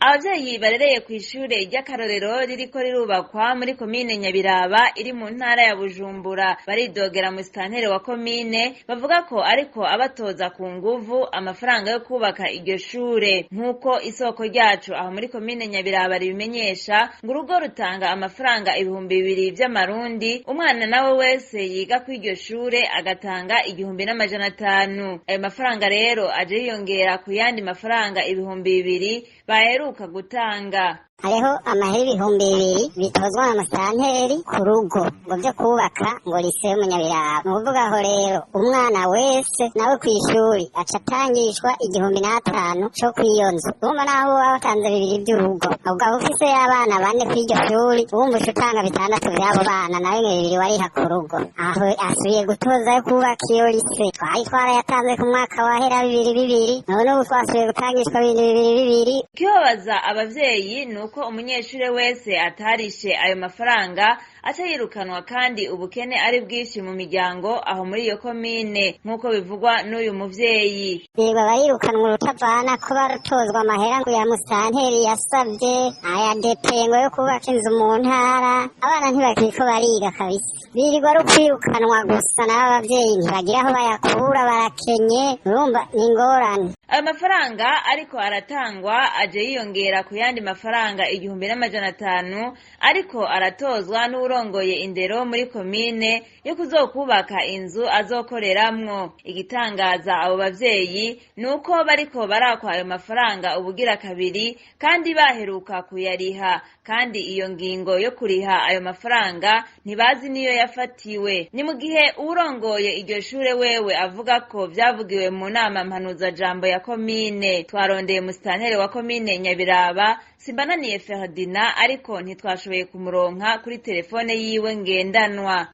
Abavyeyi barereye kw'ishure ry'akarorero ririko rirubakwa muri komine Nyabiraba iri mu ntara ya Bujumbura, baridogera musitanteri wa komine bavuga ko ariko abatoza ku nguvu amafaranga yo kubaka iryo shure. Nk'uko isoko ryacu aho muri komine Nyabiraba ribimenyesha, ngo urugo rutanga amafaranga 2000 vy'amarundi, umwana nawe wese yiga kw'iryo shure agatanga 1500. Ayo mafaranga rero aje yiyongera ku yandi mafaranga 2000 baheruka gutanga. Hariho amahera 2000 bitozwa na musitanteri ku rugo ngo vyo kubaka ngo lycée yo mu Nyabiraba. Ni ukuvuga aho rero umwana wese nawe kw'ishuri aca atangishwa 1500 co kw'iyo nzu. Urumva naho woba watanze bibiri vy'urugo, ukaba ufise abana bane kw'iryo shuri, wumva uca utanga bitandatu vy'abo bana, na bimwe bibiri wariha ku rugo. Aho asubiye gutoza yo kubaka iyo lycée, twari twarayatanze ku mwaka wahera bibiri bibiri, none ubu twasubiye gutangishwa bibiri bibiri bibiri. Ikibabaza abavyeyi nuko umunyeshure wese atarishe ayo mafaranga aca yirukanwa, kandi ubukene ari bwinshi mu miryango aho muri iyo komine, nk'uko bivugwa n'uyu muvyeyi. Birirwa barirukanwa urutavana ko barutozwa amahera ngo ya musitanteri yasavye, aya depe ngo yo kubaka inzu mu ntara. Abana ntibakiriko bariga kabisa, birirwa ari ukwirukanwa gusa, nabo abavyeyi ntibagira aho bayakura, barakenye, urumva ni ingorane. Ayo mafaranga ariko aratangwa aje yiyongera ku yandi mafaranga 1500 ariko aratozwa n'uwurongoye indero muri komine yo kuzokubaka inzu azokoreramwo. Igitangaza abo bavyeyi nuko bariko barakwa ayo mafaranga ubugira kabiri kandi baheruka kuyariha, kandi iyo ngingo yo kuriha ayo mafaranga ntibazi niyo yafatiwe. Ni mu gihe uwurongoye iryo shure wewe avuga ko vyavugiwe mu nama mpanuzajambo ya komine. Twarondeye musitanteri wa komine Nyabiraba Simbananiye Ferdinand, ariko ntitwashoboye kumuronka kuri telefone yiwe ngendanwa.